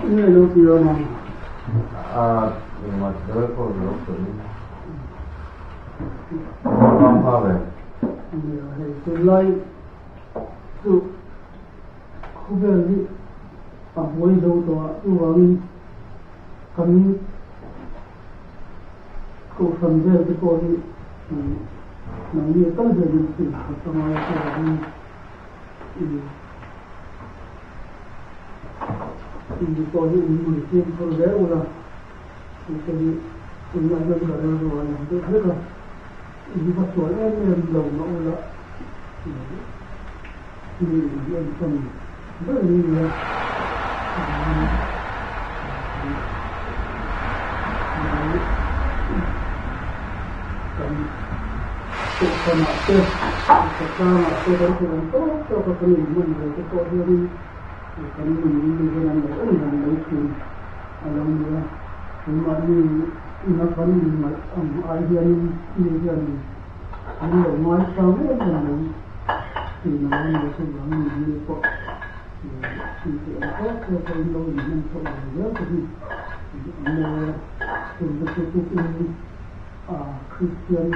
Nge lo ti a mang? A engmah ti deuh pawh lo sawi. Hma hma ve. Nia hei tunlai chu khawvel hi a buai zo tawh a chuvangin kan kohhran vel te pawh hi nangni tal hian in hrilh a ngai a chuvangin Inti pawh hi in hmun fimkhur hle ula, tihte hi tunah hian ka rilru a lang deuh hlek a, in va sual em em lo mah ula mi in an enkawn ber ni nia kan Kohhranah te, khawtlangah te kan thei ang tawk tawk a kan inhman ve te pawh hianin kan nun mi hian an lo en reng mai thin a lo ni a. Keimahni ina kan inngaih ang ai hianin mi hian an lo ngaisang em em mai thin a lo ni a, chuvangin mahni pawh intih ang tawk tawk a in lo inhman chhoh ve zel te hi a mawi a, chungte chu tukin A Kristian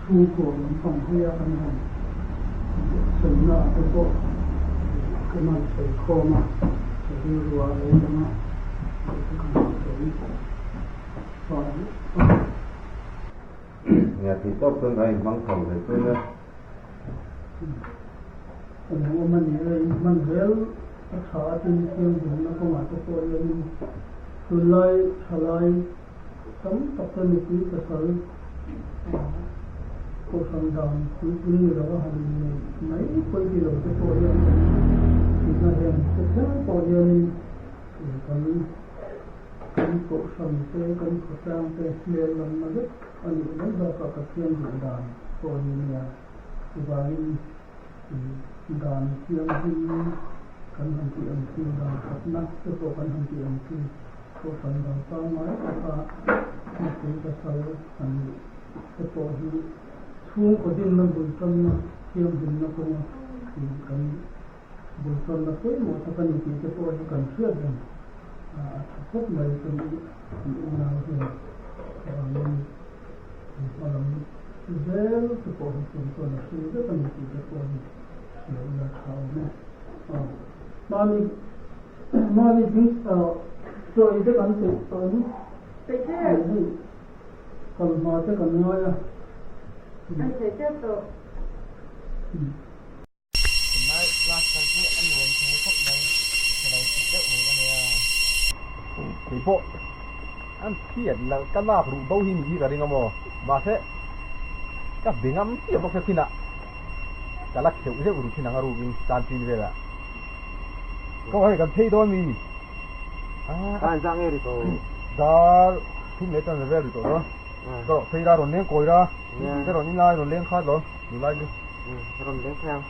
chhungkaw lampang haia kan han sawina ah te pawh kan han sawi khawm a, ka rilru ah lo lang a, tih te kan han sawi pah duh a. Nia tih tawp chuan kan inhmang chho ve chuan a. Kan awm a ni e, inhman zel a tha a tin thianghlimna kawngah te pawh hianin tunlai thalai Tam tak te nupui pasal kohhran dan puitling ni lova han inneih mai pawi ti lo te pawh hi an awm tihna hian te thleng pawh hianin kan kan kohhran te kan khawtlang te hmel lamna vek a nih mai bakah Pathian duh dan pawh a ni nia. Chuvangin dan thianghlim kan han tih ang chi dan thatna te pawh kan han tih ang chi Kohhran dang pangngai taka nupui pasal han nih te pawh hi chhungkaw dinna bul tanna thianghlimna kawnga kan bul tanna pawimawh tak a ni tih te pawh hi kan hriat reng a tha khawp mai kan unau hian avangin hma lam zel te pawh hi chung chuan a hring vek a ni tih te pawh hi hria ila tha awm e. Mahni Mami ding chaw ei te kan peih tawh em? Peih tep. Hei kal hma te kan ngai a. An peih tep tawh. Tunlai class kal chu a nuam thei khawp mai, ka lo tih deuh mai ka nei a. Kei pawh an thiat la ka lak ruh bo hi ni hi ka ring a maw? Mahse ka be ngam chiah bawk se thinah ka la kheuh zeuh ru thin ang a rukin canteen velah. Ka hei kan phei dawn mi. Ka zang nge ri tawh. Dar thum leh tan vel ri tawh dawn. Ka rawh phei ra rawn leng kawi ra. Ka rawn in lai rawn leng khat lawm. Nu lai chu. Rawn leng phei ang.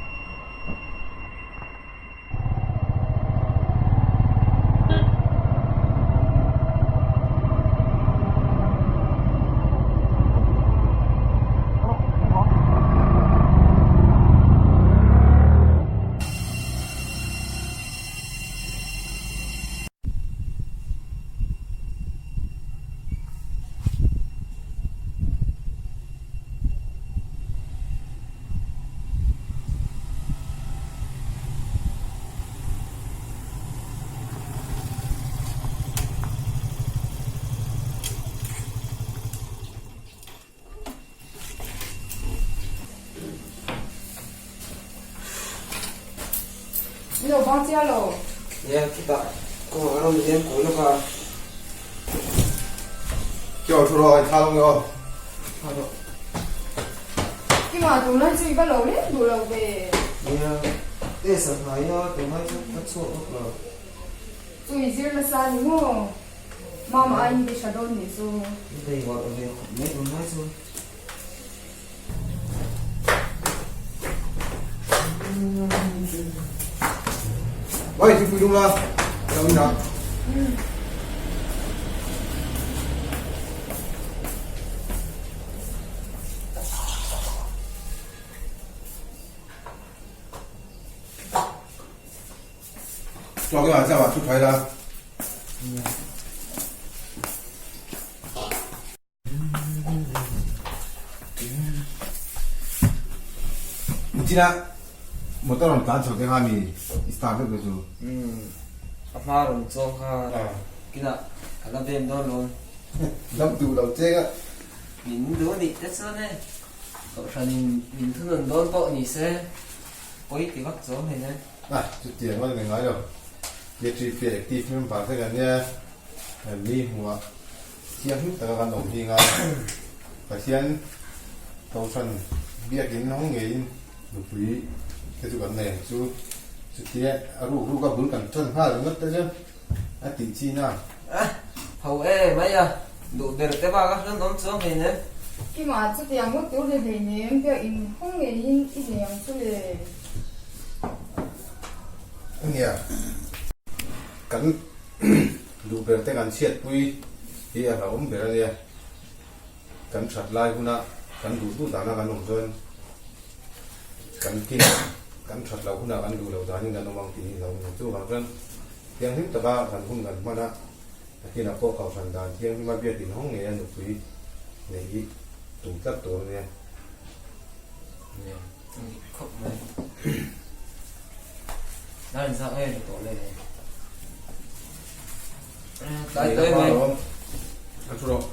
Lo bang chia lo. Nia khitah kawng a rawn lian kawi lawk a. Kio thu rawh an thla lo nge aw. Thla rawh. Kima tunlai chu i va lo lem duh lo ve. Nia test a hnai a tunlai chu ka chhuak vak lo. Chu i zir nasa ni maw? Mama aiin ti tha dawn nih chu. I bei uar ve khawp mai tunlai chu. Oi, chu pui lung la. Lo in a. Cho cái bà sao bà chút thấy ra. China motor rawn tlan chho te kha mi i start vek ve chu. Umm a hma rawn chuang kha kinah ka la bem dawn lo. Dam duh lo che ka. Min duh nih te chuan e Kohhranin min thunun dawn pawh ni se pawi ti vak chuang hei ne. Ah chutiang a ni ngai lo. KTP active member te kan nia mi hmuh ah Thianghlim taka kan awm hi ngai Pathian Kohhran biakin hawng ngeiin nupui te chu kan nei ang chu. Chutia a ruk ruk a bul kan tan nghal ringawt te chuan a tih chi na. A ho e mai a, duh ber te bak a hlun awm chuang hei nem. Kimah chutiang ngawt tur ni hlei nem biakin hawng ngeiin i nei ang chu le. Nia kan. Duh ber te kan chhiatpui hi a hlauhawm ber a nia. Kan that lai huna kan duh duh dana kan awm chuan kan kin kan that loh huna kan duh loh danin kan awm ang tih hi hlauhawm a ni. Chuvang chuan thianghlim taka kan hun kan hman a, a kinah pawh kohhran dan thianghlima biak inhawng ngei a nupui neih hi tum tlat tur a nia. Nia, a nih khawp mai. Dar in zak nge ni tawh le. Tlai tlai mai. A thu rawh.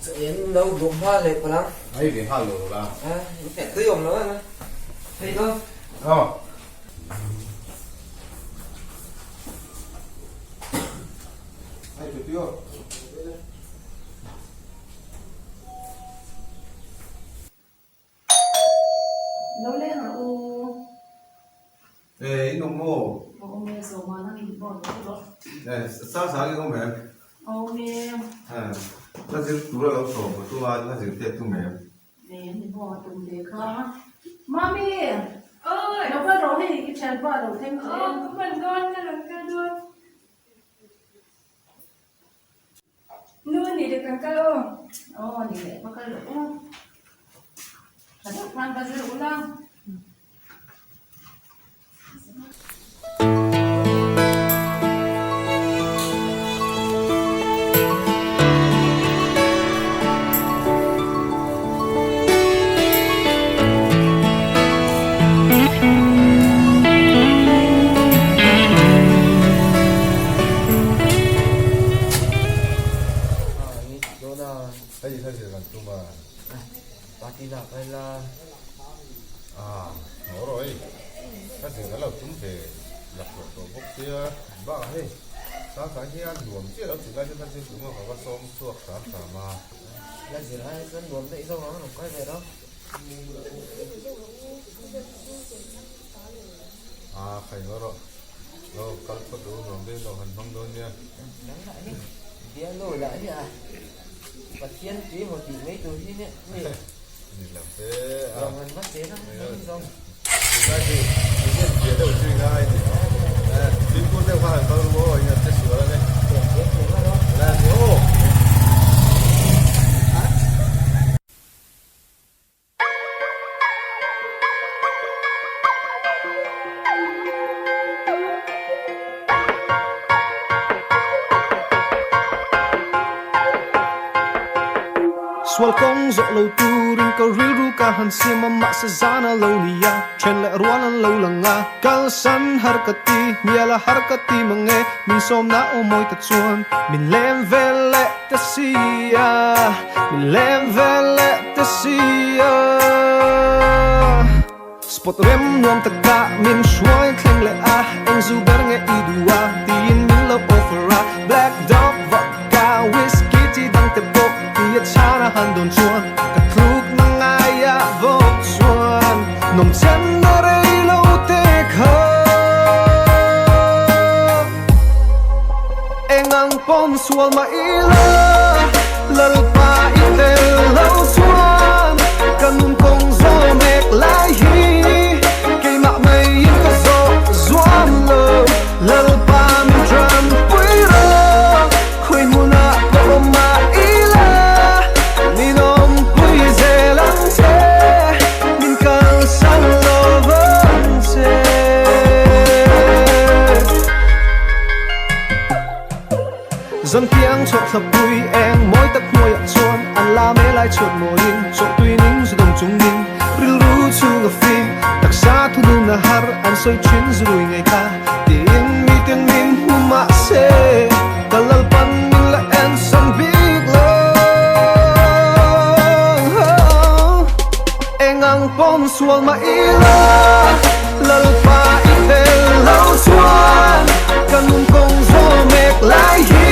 Chaw en lo duh hma leh palang. Ai ve nghal lo la. A, tui awm lo em a. Hei go. Aw. Ai tui tui aw. Lo leng rawh u. Eh, in awm maw? Awm e, Sawma nang in pawh lo rawh. Eh, sang sang in awm em? Awm e. Eh, la zir tur a lo sawm ka tum a, la zir te tum em? Eh, ni maw a tum ve kha. Mami! Oi! Lo kal rawh hei, i thianpa lo thleng che. Aw, ka hman dawn, ka rawn kal dawn. Nu ni leh kan kal aw. Aw ni leh va kal rawh u. Tha deuh khan va zir ula. Hei hla zir kan tum a. Party lah ka ila. Ah, ngaw rawh hei. Hla zir kan lo tum ve laklawh tawh bawk sia. Bakah hei, sangkang hian nuam chiah lo tih lai chu hla zir tum a ka va sawm chhuak hram hram a. Hla zir ai chuan nuam daih zawk ang a rawn kai ve lo. Ah, khai ngaw rawh. Lo kal phawt ru nuam deuhin lo han hmang dawn nia. Nang lah hi bialnu lah hi a Pathian tui maw tih mai tur hi nia mi. Ni lo te a. Zawng han va chen a hmang zawng. Tunlai chu Pathian bia deuh chu i ngai ni. Eh, fimkhur deuh kha han kal ru aw, in han che sual a ni. La ni aw. Sual kawng zawh lo turin ka rilru ka han siam a, mahse zan a lo ni a, then leh rual an lo lang a, kalsan har ka ti, hnial a har ka ti mang e, min sawmna aw mawi ta chuan min lem vel leh ta si a, min lem vel leh ta si a. Spot rem nuam takah min hruai thleng leh a, eng zu ber nge i duh a tiin min lo offer a, Black Dog vodka whiskey chi dang te pawh ti a chhan a han dawn chuan ka tluk na ngai a vawk chuan nawm chen na rei lo te kha. Eng ang pawn sual mah ila Lalpa i tel lo chuan ka nun kawng zaw mek lai hi keimah mai in ka zawh zuam lo Lalpa min tanpui rawh khawi hmunah ka awm mah ila min awmpui zel ang che min kalsan lo vang che. Zan piang chawhthla pui eng mawi tak hnuaiah chuan an la me lai chhuat mawiin chawhtui ning. sawi thin zurui ngei kha tiin miten min hmu mahse ka Lalpan min la en san bik lo. Eng ang pawn sual mah ila Lalpa i tel lo chuan ka nun kawng zaw mek lai hi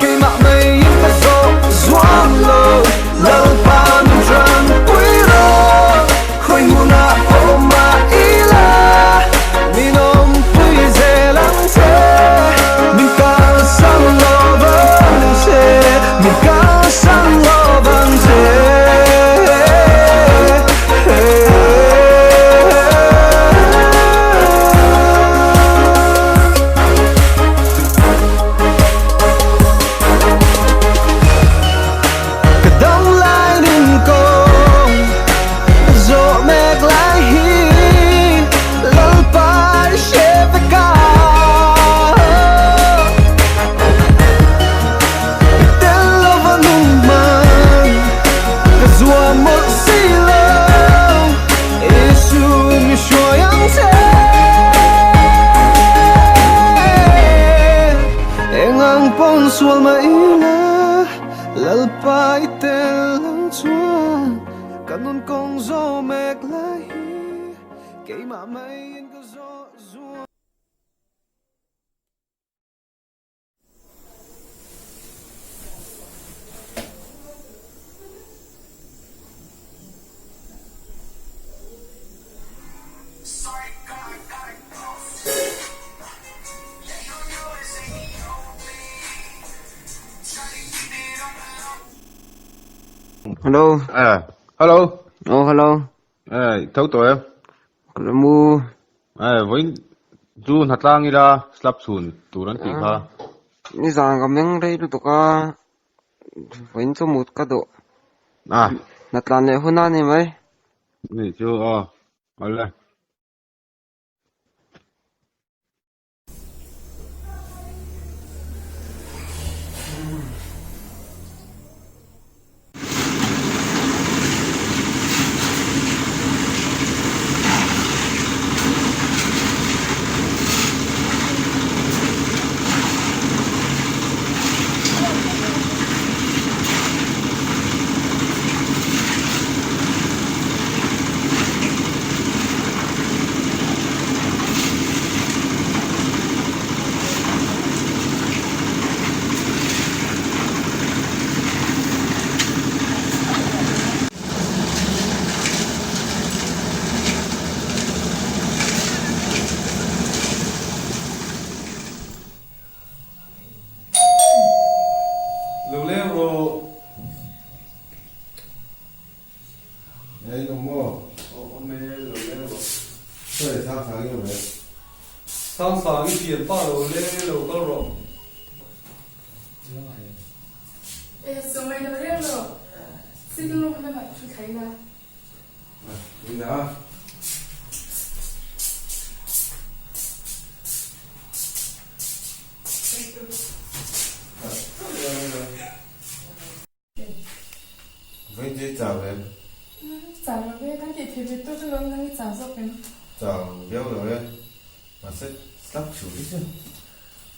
keimah maiin ka zawh zuam lo. Lalpa min tanpui rawh khawi hmunah pawh mah ila min awmpui zel ang che min kalsan lo vang che min kalsan lo vang che. Ka dam lai nun kawng zawh mek lai hi Lalpa i hre vek a. I tel lova nun hman ka zuam mawlh si lo Isu mi hruai ang che. Eng ang pawn sual mah ila Lalpa i tel ang chuan ka nun kawng zaw mek lai hi keimah maiin ka zawh zuam. Hello. Eh, hello. Oh, hello. Eh, tho tawh em? Ka la mu. Eh, vawiin chu hnatlang ila slap chhun tur an tih kha. Nizan ka meng rei lutuk a, vawiin chu mut ka duh. Ah. Hnatlan leh hun a ni mai. Ni chu aw, awle. Lo leng rawh. Ei awm maw? Aw awm e, lo leng rawh. Sawi sang sang i awm e. Sang sang i thian pa lo leng e lo kal rawh. E sawi lo leng rawh. Sitting room lamah thu thlai la. Ina. Vei chau em? Chau lo ve, kan tih theih ve tawk alawm nang i chau zawk em? Chau viau lo e, mahse slap chhu hi chu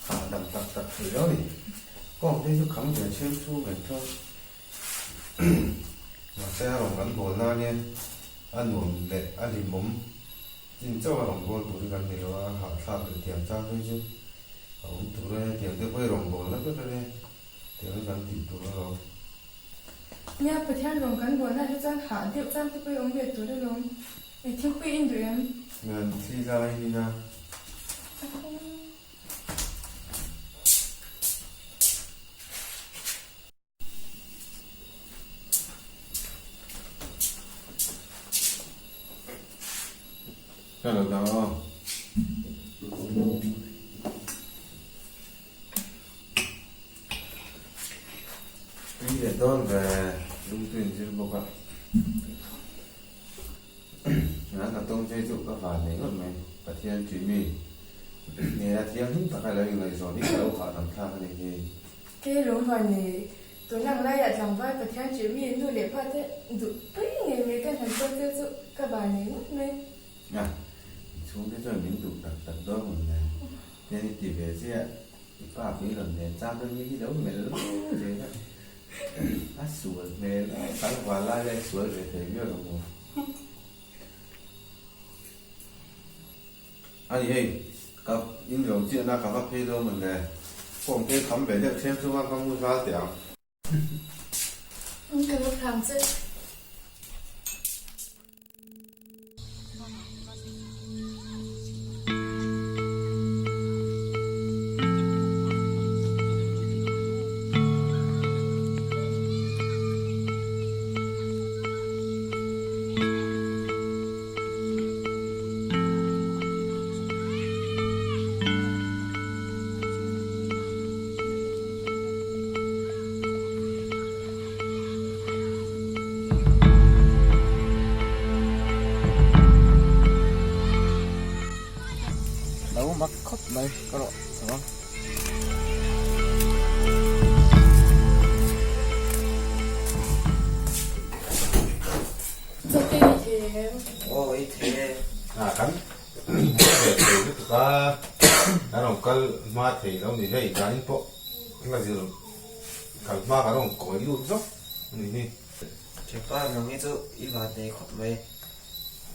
hahdam tak tak thei lo ni. Kawng te chu kham ve cheu chu ve tho. Mahse a rawn kan bawl nan hian a nuam leh a hlimawm chin chauh a rawn bawl tur hi kan ni lo a, a hahthlak leh tiang chang phei chu a awm tur a nia, tiang te pawh hi rawn bawl na vek a nia, tiang hi kan tih tur alawm. Nia, Pathian rawn kan bawl ah hi chuan hah deuh chang te pawh hi awm ve tur alawm. Eng thingpui in duh em? Ngan thli lai in a. Ka lo dang aw. Tui leh dawn ve lungtui in zir bawk a. Nang ka tawng che chu ka van nei ngawt mai. Pathian tih mi nena thianghlim taka lo ingaihzawn hi ka lo hahdam thlak a ni hi. Kei lo van nei Tun ang laiah tlangval Pathian ṭih mi nu leh pa te duh pui ngei mai ka hlan tawn che chu ka van nei ngawt mai. A, chhungte chuan min duh tak tak dawn mawn le. Tian i ti ve chiah, i pa pui rawn nen chang dawn mi hi lo melh zel a. A sual hmel a, tlangval lai lai sual ve thei viau lo maw. A ni hei, ka in lo chiahna ka va phei dawn mawn le. Form te kham ve deuh ṭhem chunga ka mu zal teh ang. Ka lo thlang che. Lo mak khawp mai ka rawh chho ang. Chawte i thei em? Aw i thei e. Ah kan ve thei lutuk a, kan rawn kal hma thei lo ni hei danin pawh la zir kal hma kan rawn kawi lut zawk a ni hi. Thianpa nang hi chu i van nei khawp mai,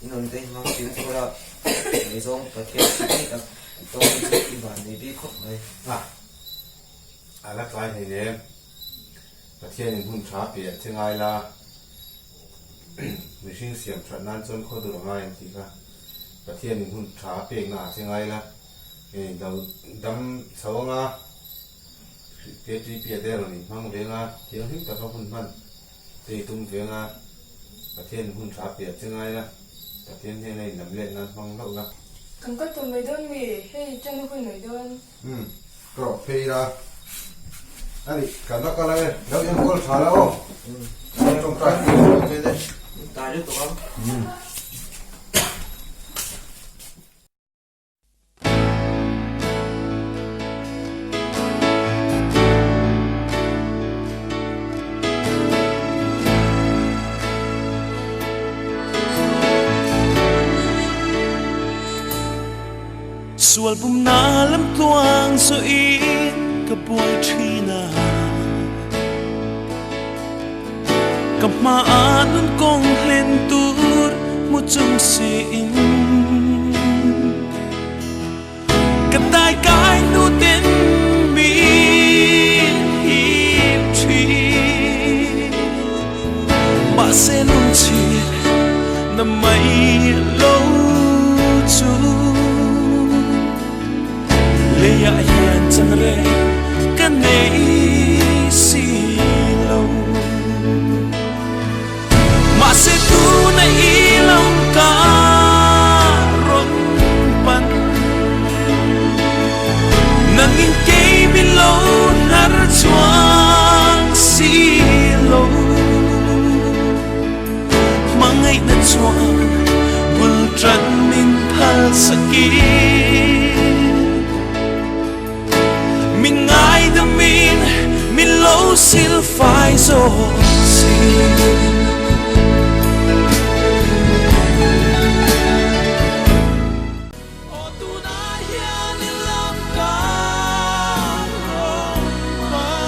i nun te hi hmang fim thur a, ngaihzawng Pathian chi ngei tak i tawng hi chu i van nei bik khawp mai. Ah a la tlai hleinem, Pathianin hun tha piah che ngai la. Mihring siam that nan chuan khaw dur a ngai an tih kha. Pathianin hun tha a pekna ah che ngai la, hei do dam chho anga KTP a te rawn inhmang ve anga thianghlim taka hun hman te i tum ve anga Pathianin hun tha a piah che ngai la, Pathian hnena in lam let nan hmang hlauh la. Kan kal tawh mai dawn mi? Hei tan a hun mai dawn. Umm ka rawh phei ila a ni kan la kal ang e lo enkawl tha la aw tawngtai pui ang che te. Tlai lutuk ang. Sual pumna lam tluang zawhin ka buai thin a, ka hmaah nun kawng hlen tur hmu chung siin ka tai kai hnu ten min hip thin. Mahse lungchhir na mai lo chu leiah hian chan reng ka nei si lo. Mahse tuna i lam ka rawn pan, nangin kei min lo hnar chuang si lo. Hmangaihna chuan bul tan min phal sakin, min ngaidamin min lo sil fai zawk si. Aw tunah hian i lam ka rawn pan,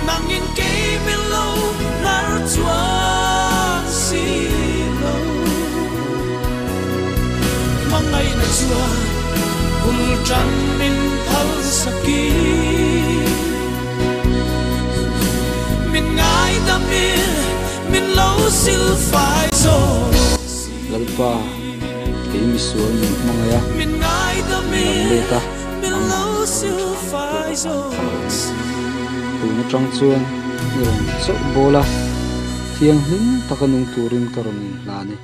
nangin kei min lo hnar chuang si lo. Hmangaihna chuan bul tan min phal sakin, min ngaidamin min lo sil fai zawk si. Lalpa, kei misual min hmangaih a, Min min lam let a, min nangmah lo min sil rawn tha fai tur avang zawk si. Tun atang chuan i rawn chauh bawl a, thianghlim taka nung turin ka rawn inhlan e.